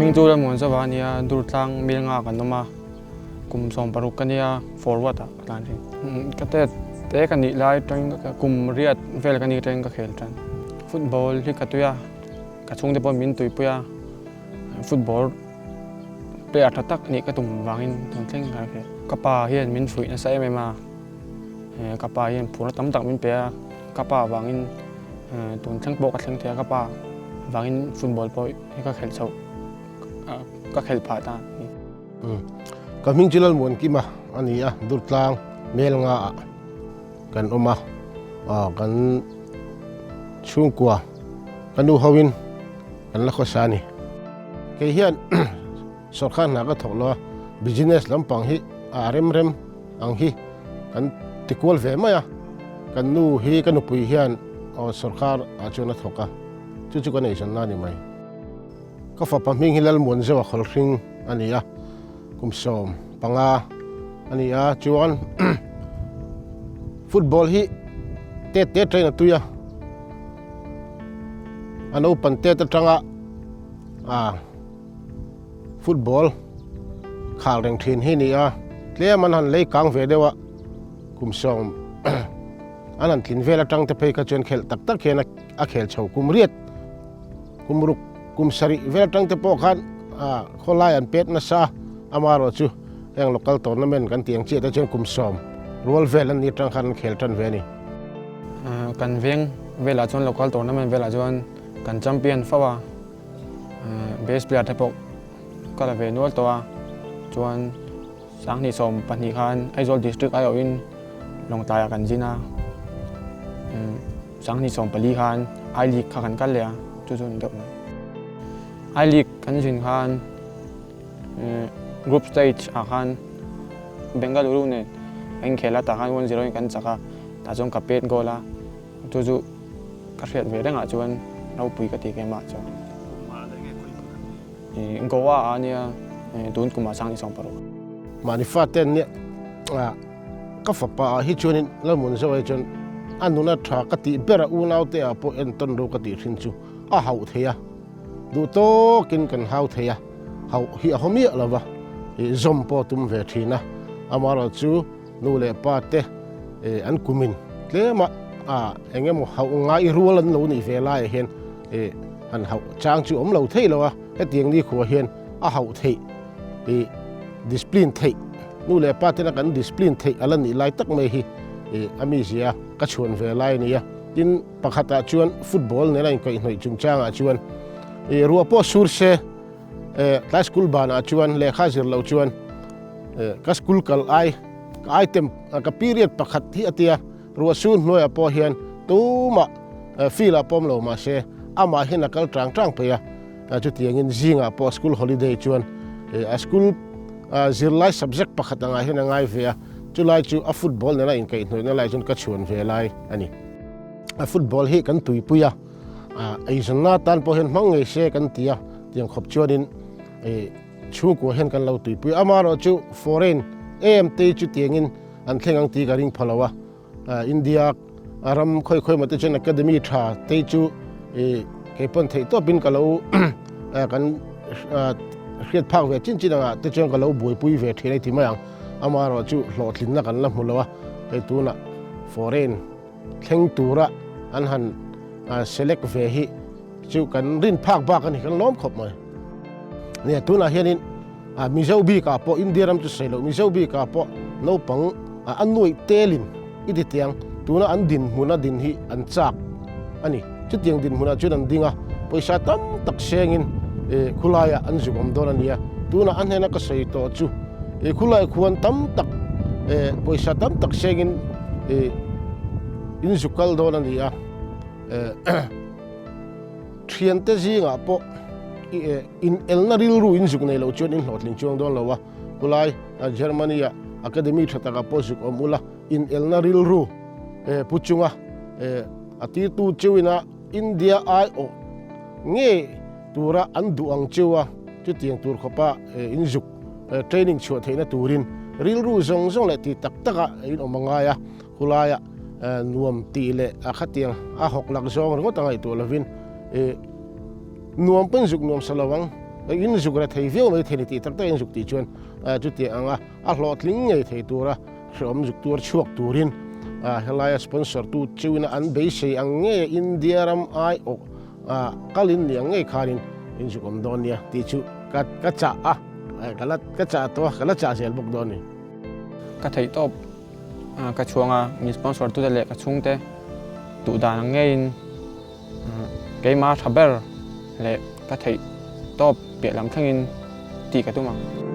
Hming chu Lalmuanzova a nia, Durtlang Milnga kan awm a, kum 16 ka nia, forward ah ka tlan thin. Ka tet te ka nih lai atangin kum riat vel ka nih atangin ka khel tan. Football hi ka tui a, ka chhungte pawh min tuipui a, football player tha tak nih ka tum vangin tun thleng ka khel. Ka pa hian min fuih nasa em em a, ka pa hian phurna tam tak min pe a, ka pa vangin tun thleng pawh ka thleng thei a, ka pa vangin football pawh hi ka khelh chhoh ka khelh phah ta a ni. Ka hming chu Lalmuankima a ni a, Durtlang Melnga ah kan awm a, kan chhungkua ka nu hoin kan la khawsa a ni. Kei hian sorkar hna ka thawk lo a, business lampang hi a rem rem ang hi kan ti kual ve mai a, kan nu hi ka nupui hian sorkar ah chuan a thawk a, chu chu kan eizawnna a ni mai. Ka fapa hming hi Lalmuanzeuha Khawlhring a ni a, kum 15 a ni a, chuan football hi tet tet train a tui a, a naupang tet atanga ah football khal reng thin hi a ni a, tlem an han lei kang ve deuh a, kum 10 an han tlin vel atang te phei kha chuan khelh tak tak hian a khel chho kum riat. Kum ruk kum sarih vel atang te pawh khan khawlai an pet nasa amaherawh chu heng local tournament kan tih ang chiah te chuan kum 10 rual vel an ni atang khan an khel tan ve a ni. Kan veng velah chuan local tournament velah chuan kan champion fo a, best player te pawh ka la ve nual tawh a, chuan 2012 khan Aizawl district aiawhin Lawngtlaiah kan zin a. 2014 khan I League kha kan kal leh a, chu chu a ni deuh mai. I League kan zin khan group stage ah khan Bengaluru nen kan inkhel a, tah khan 1-0 in kan chak a, tah chuan ka pet goal a, chu chu ka hriat ve rengah chuan ropui ka ti keimah chuan. Goa ah a nia, tun kumah 2016. Mahni fate an nia. Ka fapa ah hi chuanin Lalmunzauh hi chuan a nuna tha ka tih ber a unaute ah pawh entawn ro ka tih thin chu a hauh thei a, duh tawkin kan hau thei a, hauh hi a haw miah lo va, ih zawm pawh a tum ve thin a, amaherawh chu nu leh pa te ih an kumin tlema ah eng emaw hauh ngai rual an lo nih ve laiah hian ih han hauh chang chu awm lo thei lo a, hetiang nikhua hian a hauh theih ih discipline theih. Nu leh pa tena kan discipline theih a la nih lai tak mai hi a mizia ka chhuan ve lai a ni a. Tin, pakhatah chuan football nena inkaihhnawih chungchangah chuan ruah pawh sur se, tlai school banah chuan lehkha zir loh chuan ka school kal ai, ka item, ka period pakhat hi a tia, ruah sur hnuaiah pawh hian tumah field ah pawm lo mahse amah hian a kal tang tang peih a, chutiangin zingah pawh school holiday chuan a school Zirlai subject pakhat angah hian a ngai ve a, chulai chu a football nena inkaihhnawihna lai chuan ka chhuan ve lai a ni. A football hi kan tuipui a, eizawnna atan pawh hian hmang ngei se kan ti a, tiang khawp chuanin chhungkua hian kan lo tuipui a. Amaherawhchu foreign em te chu tiangin an thleng ang tih ka ring pha lo a, India ram khawi khawi mah te chuan academy tha te chu kei pawn theih tawpin ka lo kan hriat phak ve chin chin angah te chuan ka lo buaipui ve thin a ti mai ang. Amaherawh chu hlawhtlinna kan la hmu lo a, hei tunah foreign thleng tura an han select ve hi chu kan rin phak bak a ni, kan lawm khawp mai. Nia tunah hianin Mizo bikah pawh India ram chu sawi loh Mizo bikah pawh naupang a nuaih telin i ti tiang tuna an dinhmuna din hi an chak a ni. Chutiang dinhmunah chuan an ding a, pawisa tam tak sengin khulaiah an zuk awm dawn a ni a. Tunah a hnena ka sawi tawh chu khulai khuan tam tak pawisa tam tak sengin in zuk kal dawn a ni a. Thiante zingah pawh inelna rilru in zuk nei loh chuan in hlawhtling chuang dawn lo a, khulai Germany ah academy tha takah pawh zuk awm ula, inelna rilru pu chunga a tirtu cheuina India aiawh ngei tura an duh ang cheu a, chutiang tur khawpa in zuk training chhuah theihna turin rilru zawng zawng leh ti tak taka in awm a ngai a. Khulaia nuam tih leh a khatiang a hawk lak zawng ringawt a ngaihtuah lovin nuam pawn zuk nuam sa lo ang. In zuk re thei viau mai thei ni tih tak tak in zuk tih chuan chutiang anga a hlawhtling ngei thei tura hrehawm zuk tuar chhuak turin helaia sponsor tu cheuina an beisei ang ngei India ram aiawh kalin ni ang ngei khanin in zuk awm dawn nia tih chu ka ka chah a, ka la ka chah tawh a, ka la chah zel bawk dawn a ni. Ka theih tawp ka chhuang a, min sponsor tute leh ka chhungte duh dan ang ngeiin keimah tha ber leh ka theih tawp piah lam thlengin tih ka tum ang.